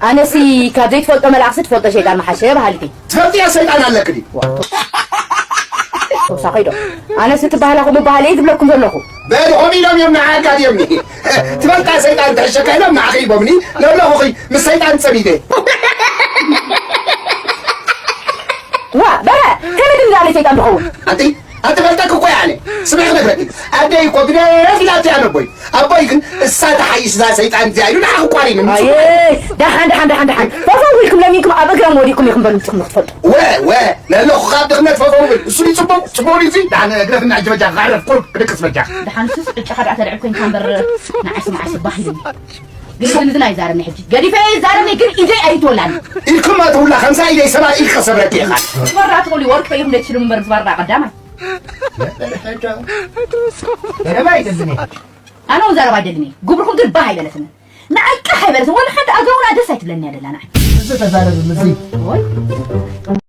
ኣነሲ ካብ ዘይትፈልጦ መላእኽሲ ትፈልጦ ሸይጣን መሓሸ በሃልቲ። ትፈልጥያ ሰይጣን ኣለክ ድዩ? ተውሳኺ ዶ? ኣነሲ ትበሃላ ከምኡ በሃለ እየ ዝብለኩም ዘለኹ። በል ኾም ኢሎም እዮም ንዓካ ድዮምኒ? ትፈልጣ ሰይጣን ትሕሸካ ኢሎም ንዓኺ ሂቦምኒ። ለብለኹኺ ምስ ሰይጣን ጸሚደ። ዋ በረ፣ ከመይ ድምዳለ ሰይጣን ትኸውን? ኣቲ ኣትፈልጠክ እኮ ያለ ስምዕ ክነግረክ። ኣደይ እኮ ግደፍ ኢላትያ ነቦይ። ኣቦይ ግን እሳ ተሓይሽ እዛ ሰይጣን እዚኣ ኢሉ ንዓኺ ቋሪኑ። ኣየ፣ ደሓን ደሓን ደሓን ደሓን፣ ፈፈው ኢልኩም ለሚንኩም ኣብ እግሮም ወዲቕኩም ኢኹም በሉ ንስኹም ክትፈልጡ። ወ ወ ለለኹ ካብ ድኽነት ፈፈው ብል። እሱ ድዩ ጽቡቕ? ጽቡቕ ድዩ እዚ? ደሓን ግደፍና እጅ በጃ ክዓረፍ ቁሩብ ክድቅስ በጃ። ደሓን እሱስ ዕጫኻ ደኣ ተልዕብ ኮይንካ እምበር፣ ንዓይሲ መዓስ ባህ ኢሉኒ። ግን ግን ዝና ይዛረብኒ ሕጂ። ገዲፈ ይዛረብኒ ግን ኢደይ ኣይትወላኒ። ኢድኩም ኣትውላ ከምሳ ኢደይ ሰባ ኢድ ከሰብረክ ኢኻ። ትበራ ትቑሊ ወርቂ ኢኹም ደይ ትሽልሙ እምበር ዝባራ ቀዳማይ። ዘረባ ኣይደልን እየ። ኣነ እውን ዘረባ ኣይደልን እየ። ግብርኹም ግን ባህ ኣይበለትን። ንዓይ ቃሕ ኣይበለትን። ወላ ሓንቲ ኣገውና ደስ ኣይትብለኒ እያ ደላ ንዓይ። እዚ ተዛረብ፣ እዚ። ወይ።